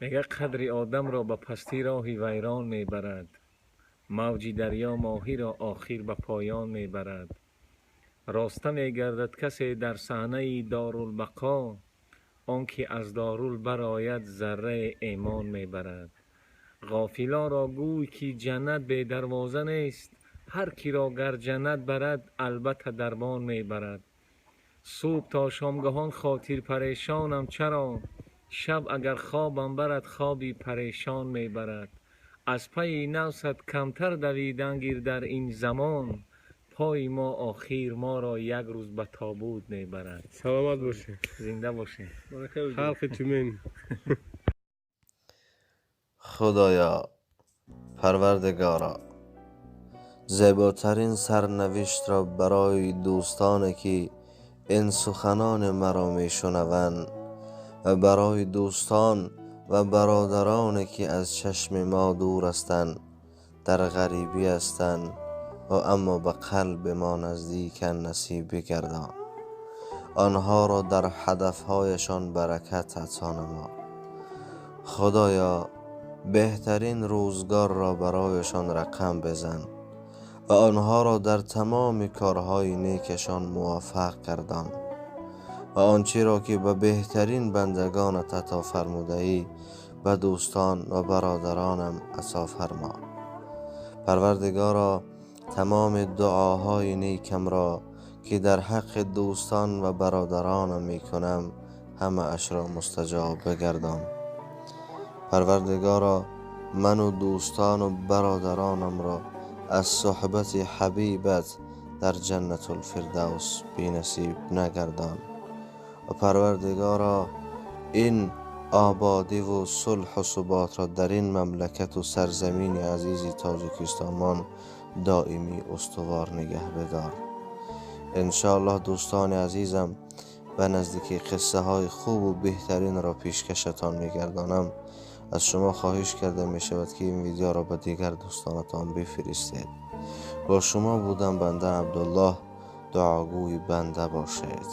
Мега қадри одамро ба пастӣ роҳи вайрон мебарад, мавҷи дарё моҳиро охир ба поён мебарад. Роста мегардад касе дар саҳнаи Дорулбақо, он ки аз Дорул барояд зарраи эмон мебарад. Ғофилонро гӯй ки ҷаннат бедарвоза нест, ҳар киро гар ҷаннат барад албатта дарбон мебарад. Субҳ то шомгоҳон хотир парешонам чаро, шаб агар хобам барад хоби парешон мебарад. Аз пайи нафсат камтар давидан гир дар ин замон, пои мо охир моро як рӯз ба тобут мебарад. Саломат бошед. Зинда бошед. Халқи Тюмен. Худоё, Парвардигоро, зеботарин сарнавиштро барои дӯстоне ки ин суханони маро мешунаванд ва барои дӯстон ва бародароне ки аз чашми мо дур ҳастанд, дар ғарибӣ ҳастанд ва аммо ба қалби мо наздиканд, насиб бигардон. Онҳоро дар ҳадафҳояшон баракат ато намо. Худоё, беҳтарин рӯзгорро барояшон рақам бизан ва онҳоро дар тамоми корҳои некашон муваффақ гардон ва он чиро ки ба беҳтарин бандагонат ато фармудаӣ ба дӯстон ва бародаронам ато фармо. Парвардигоро, тамоми дуоҳои некамро ки дар ҳаққи дӯстон ва бародаронам мекунам ҳамаашро мустаҷоб бигардон. Парвардигоро, ману дӯстону бародаронамро аз суҳбати ҳабибат дар Ҷаннатулфирдавс бенасиб нагардон. Ва Парвардигоро, ин ободиву сулҳу суботро дар ин мамлакату сарзамини азизи Тоҷикистонмон доимӣ устувор нигаҳ бидор. Иншоаллоҳ, дӯстони азизам, ба наздикӣ қиссаҳои хубу беҳтаринро пешкашатон мегардонам. Аз шумо хоҳиш карда мешавад ки ин видеоро ба дигар дӯстонатон бифиристед. Бо шумо будам банда Абдуллоҳ. Дуогӯи банда бошед.